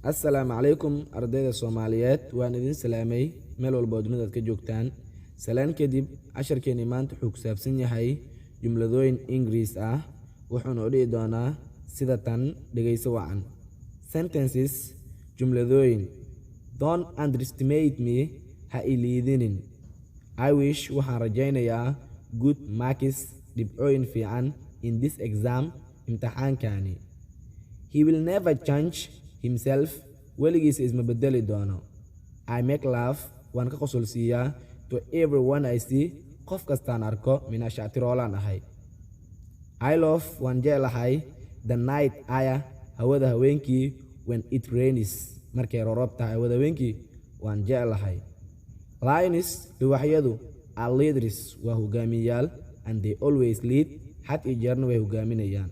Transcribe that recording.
Assalaamu calaykum, ardayda Soomaaliyeed, waan idin salaamay meel walba oo dunida aad ka joogtaan. Salaan kadib, casharkeeni maanta wuxuu ku saabsan yahay jumladooyin Ingiriis ah, wuxuuna u dhici doonaa sida tan. Dhegeyso wacan. Sentences, jumladooyin. Don't underestimate me, ha i liidinin. I wish, waxaan rajaynayaa, good marks, dhibcooyin fiican, in this exam, imtixaankani. He will never change himself, weligiisa isma bedeli doono. I make laugh, waan ka qosolsiiyaa, to everyone I see, qof kastaan arko, mina shactiroolaan ahay. I love, waan jeclahay, the night air, hawada haweenkii, when it rains, markay roob tahay, hawada haweenkii waan jeclahay. Lions, libaaxyadu, are leaders, waa hogaamiyayaal, and they always lead, had iyo jeerna way hogaaminayaan.